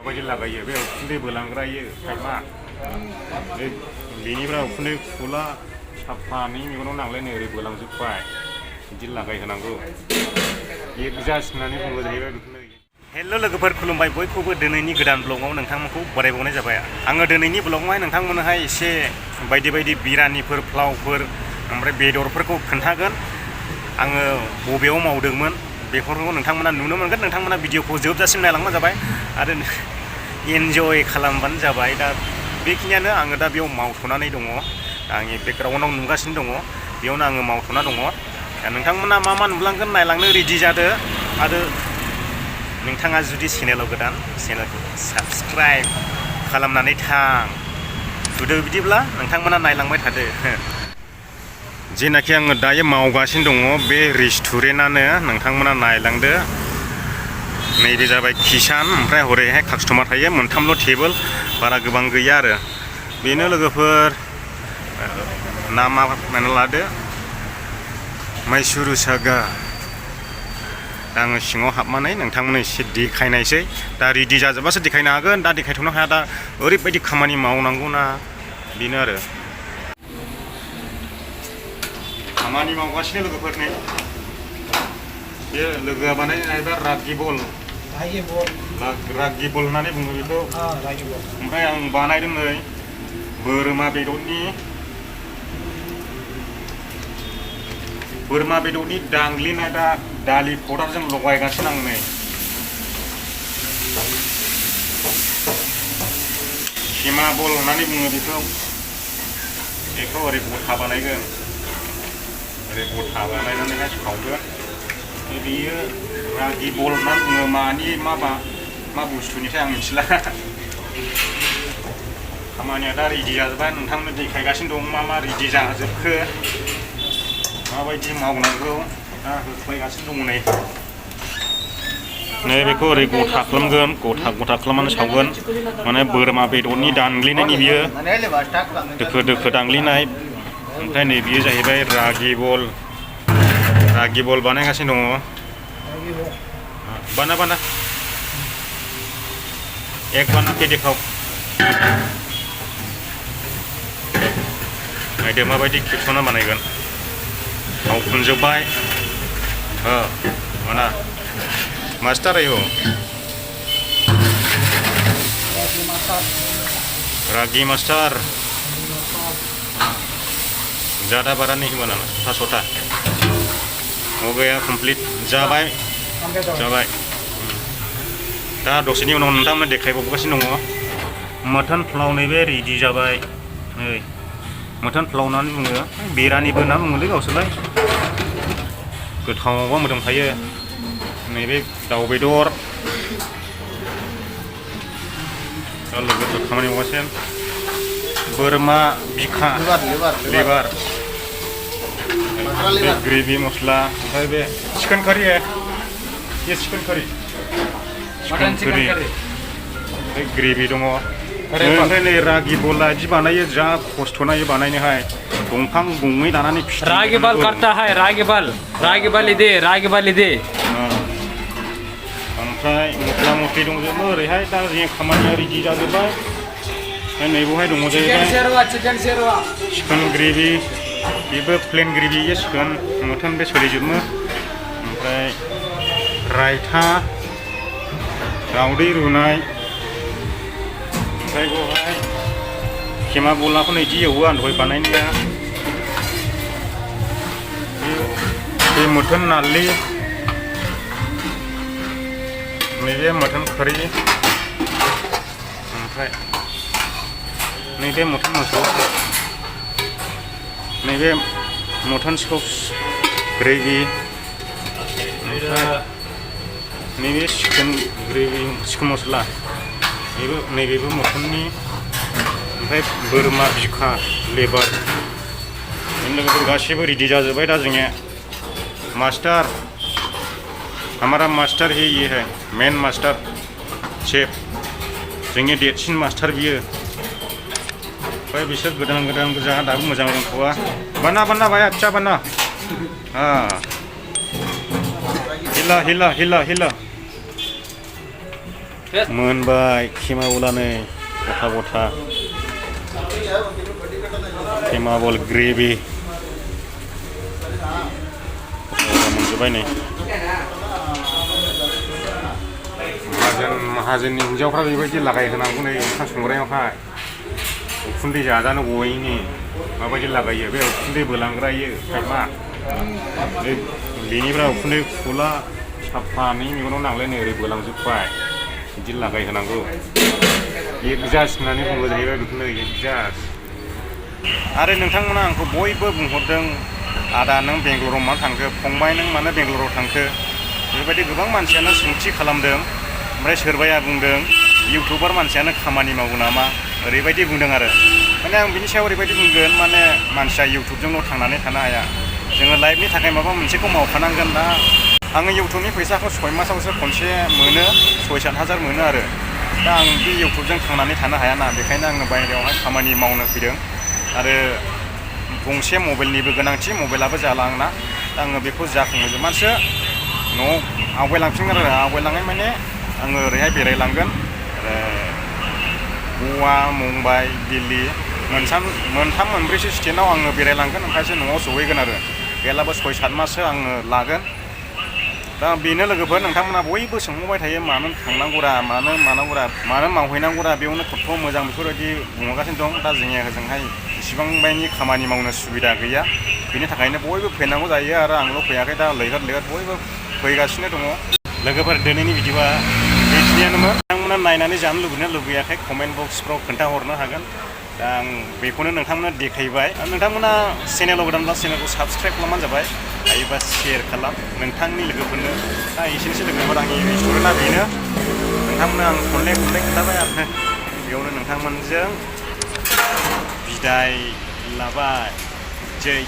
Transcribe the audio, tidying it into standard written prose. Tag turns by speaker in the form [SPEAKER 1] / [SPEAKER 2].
[SPEAKER 1] बायदि लागायो बे उखुन्दै बोलांग्रायो खायमा बेनिफ्राय उखुन्दै खुला साफानि मेगनाव नांलायनो ओरै बोलांजोब्बाय बिदि लागायहोनांगौ एगजास्ट होननानै बुङो जाहैबाय बेखौनो। हेल' लोगोफोर खुलुमबाय बयखौबो दिनैनि गोदान ब्लगाव नोंथांमोनखौ बरायबावनाय जाबाय। आङो दिनैनि ब्लगावहाय नोंथांमोननोहाय एसे बायदि बायदि बिरानिफोर फ्लावफोर ओमफ्राय बेदरफोरखौ खोन्थागोन। आङो बबेयाव मावदोंमोन बेफोरखौ नोंथांमोना नुनो मोनगोन। नोंथांमोना भिडिअखौ जोबजासिम नायलांबानो जाबाय आरो इन्जय खालामबानो जाबाय। दा बेखिनियानो आङो दा बेयाव मावथ'नानै दङ। आंनि बेकग्राउन्डआव नुगासिनो दङ बेयावनो आङो मावथ'ना दङ। दा नोंथांमोना मा मा नुलांगोन नायलांनो रेडि जादो। आरो नोंथाङा जुदि चेनेलाव गोदान चेनेलखौ साबस्क्राइब खालामनानै थां थुदो। बिदिब्ला नोंथांमोना नायलांबाय थादो। जेनाखि आङो दायो मावगासिनो दङ बे रेस्टुरेन्टआनो नोंथांमोना नायलांदो। नैबे जाबाय किसान ओमफ्राय हरैहाय कास्टमार थायो मोनथामल' टेबोल बारा गोबां गैया आरो बेनो लोगोफोर नामा माने लादो माइसुरु सागा। दा आङो सिङाव हाबनानै नोंथांमोननो एसे देखायनायसै। दा रेडि जाजोब्बासो देखायनो हागोन। दा देखायथ'नो हाया। दा ओरैबायदि खामानि मावनांगौना बेनो आरो खामानि मावगासिनो लोगोफोर। नै बे लोगोआ बानायनाय जाहैबाय रागि बल होननानै बुङो बेखौ। ओमफ्राय आं बानायदों नै बोरमा बेदरनि दांग्लिनाय दा दालि पाउडारजों लगायगासिनो आं नै। खिमा बल होननानै बुङो बेखौ ओरै गथा बानायगोन। ओरै गथा बानायनानैहाय सावगोन। बेयो रागि बल होननानै बुङो। मानि मा बुस्थुनिथाय आं मिथिला। खामानिया दा रेडि जाजोब्बाय। नोंथांमोन देखायगासिनो दं मा मा रेडि जाजोबखो माबायदि मावनांगौ दा होफैगासिनो दङ। नै बेखौ ओरै गथा खालामगोन। गथा खालामनानै सावगोन। माने बोरमा बेदरनि दानग्लिनायनि बियो दोखो दोखो दांग्लिनाय। ओमफ्राय नै बियो जाहैबाय रागि बल बानायगासिनो दङ। बाना एक बाना के देखाव नायदो माबायदि खेबस'ना बानायगोन। थाव फुनजोब्बाय mana master ayo ragi master ज़्यादा बड़ा नहीं बनाना छोटा हो गया कंप्लीट जाबाय दा दसेनि उनाव नोंथांमोननो देखायबावगासिनो दङ मटन फ्लाव नैबे रेडि जाबाय नै मटन फ्लाव होननानै बुङो बिरानिबो होनना बुङोलै गावसोरलाय गोथावबा मोदोमखायो नैबे दाउ बेदर लोगोफोर खामानि मावगासिनो बोरमा बिखा लिभार ग्रेभि मस्ला ओमफ्राय बे चिकेन कारि ये चिकेन कारि ग्रेभि दङ ओमफ्राय नै रागि बला बिदि बानायो जा खस्थ' नायो बानायनोहाय दंफां गंनै लानानै
[SPEAKER 2] रागी बल करता है रागी बल इदे
[SPEAKER 1] ओमफ्राय मस्ला मस्लि दंजोबो ओरैहाय दा जों खामानिया रेडि जाजोब्बाय नैबेवहाय दङ जाहैबाय चिकेन ग्रेभि बेबो प्लेन ग्रेभि चिकेन मटन बे सोलिजोबो ओमफ्राय रायता दावदै रुनाय ओमफ्राय बेवहाय खेमा बलाखौ बिदि एवो आं दहाय बानायनाया बे मटन नारलि नैबे मटन कारि ओमफ्राय नैबे मटन मसला नैबे मटन सस ग्रेभि ओमफ्राय नैबे चिकेन ग्रेभि चिकेन मस्ला नैबेबो मटननि ओमफ्राय बोरमा बिखा लेबार लोगोफोर गासैबो रेडि जाजोब्बाय दा जोंनिया मास्टार हमारा मास्टर ही ये है मेन मास्टर शेफ जोंनि देरसिन मास्टार बियो ओमफ्राय बिसोर गोदान गोजा दाबो मोजां रोंथ'वा बाना भाई अच्छा बना हिला मोनबाय खिमा बलानै गथा गथा खिमा बल ग्रेभि मोनजोब्बाय नै माहाजोननि हिन्जावफ्रा बेबायदि लागायहोनांगौ नै ओंखाम संग्रायावहाय उखुन्दै जाजानो गयैनि माबायदि लागायो बे उखुन्दै बोलांग्रायो खायमा बेनिफ्राय उखुन्दै खुला साफानि मेगनाव नांलायनो ओरै बोलांजोब्बाय बिदि लागायहोनांगौ एगजास्ट होननानै बुङो जाहैबाय बेखौनो एगजास्ट आरो नोंथांमोना आंखौ बयबो बुंहरदों आदा नों बेंगलराव मानो थांखो फंबाय नों मानो बेंगलराव थांखो बेबायदि गोबां मानसियानो सोंथि खालामदों ओमफ्राय सोरबाया बुंदों इउटुबार मानसियानो खामानि मावो नामा ओरैबायदि बुंदों आरो माने आं बिनि सायाव ओरैबायदि बुंगोन माने मानसिया इउटुबजोंल' थांनानै थानो हाया जोङो लाइफनि थाखाय माबा मोनसेखौ मावखानांगोन दा आङो इउटुबनि फैसाखौ 6 मासावसो खनसे मोनो 6-7 हाजार मोनो आरो दा आं बे इउटुबजों थांनानै थानो हायाना बेखायनो आङो बायहेरायावहाय खामानि मावनो फैदों आरो गंसे मबाइलनिबो गोनांथि मबाइलाबो जाला आंना दा आङो बेखौ जाफुंहोजोबनानैसो न'आव आवगायलांफिनगोन आरो आवगायलांनाय माने आङो ओरैहाय बेरायलांगोन गवा मुम्बाइ दिल्ली मोनथाम मोनब्रैसो स्टेटआव आङो बेरायलांगोन ओमफ्रायसो न'आव सहैगोन आरो गैयालाबो 6-7 माससो आङो लागोन दा बेनो लोगोफोर नोंथांमोना बयबो सोंहरबाय थायो मानो थांनांगौरा मानो मानांगौरा मानो मावहैनांगौरा बेयावनो खथ' मोजां बेफोरबायदि बुंहरगासिनो दं दा जोंनि होजोंहाय इसिबां मानि खामानि मावनो सुबिदा गैया बेनि थाखायनो बयबो फैनांगौ जायो आरो आंल' फैयाखै दा लैहोर लैहोर बयबो फैगासिनो दङ लोगोफोर दिनैनि भिडिअआ बेखिनियानोमोन नोंथांमोना नायनानै जानो लुबैना लुबैयाखै कमेन्ट बक्सफ्राव खोन्थाहरनो हागोन दा आं बेखौनो नोंथांमोननो देखायबाय नोंथांमोना चेनेलाव गोदानब्ला चेनेलखौ साबस्क्राइब खालामबानो जाबाय हायोबा शेयार खालाम नोंथांनि लोगोफोरनो दा एसेनोसै लोगोफोर आंनि रेस्टुरेन्टआ बेनो नोंथांमोननो आं खनले खोन्थाबाय आरो बेयावनो नोंथांमोनजों बिदाय लाबाय जै